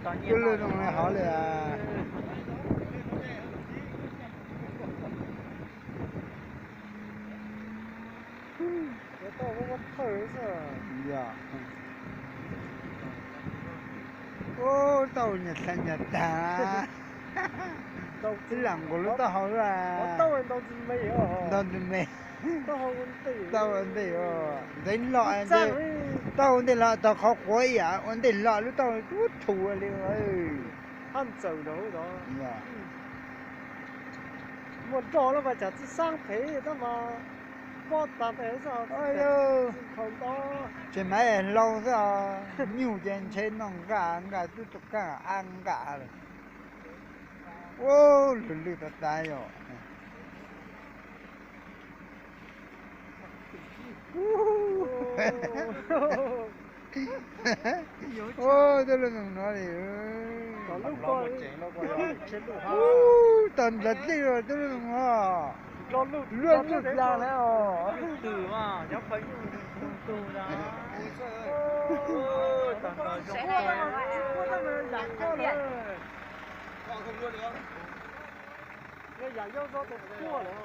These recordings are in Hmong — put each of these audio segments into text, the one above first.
Coj lwj zoo li hov li. Yog. Ub, tau nyias tag nyias tag. Ib lam nkaus lub taub hau lawm. Ntau ntsis me. Tau ua ntej, ntau ua ntej los, taub hau ua ntej los tau qhov quav ib yam, ua ntej los lub taub hau ub thuv li. Hab ntxawm nraud. Muaj nroj lawm mas tsam txij sab phem tab mas pob tag npaum xwb. Tsis mas hlau xwb os, nyuj ces ntshe noj nqaj nqaj twb tuaj kaj ab nqaj lawm. Ub, lwj lwj tas tas yom. Ub, twb lub zoo no li. Ub, tag nplaim dlej los twb lub zoo no. Luaj lwj dlag na os.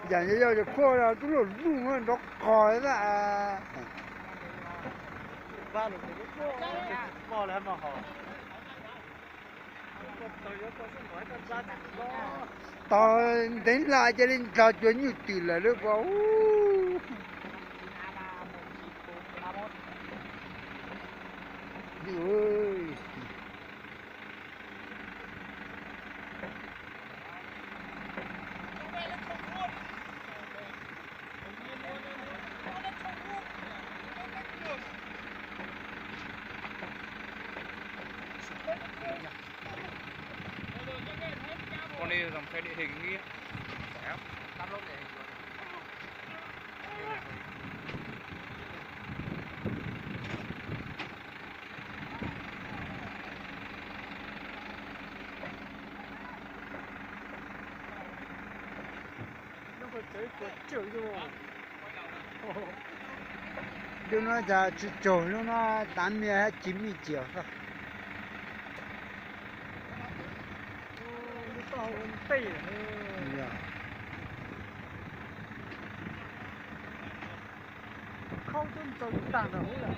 Yam yau yau ces khuaj twb luaj lwj nrov qos xwb. Tog ntev hla cia li nrog cuag nyuj twm lawm lub puas. Con đi dòng xe địa hình đi. Lub no cas tsis tsaug, lub no tav mij hab tsis mij ciam xwb. Khaub twb ntxaws tag nrho lawm.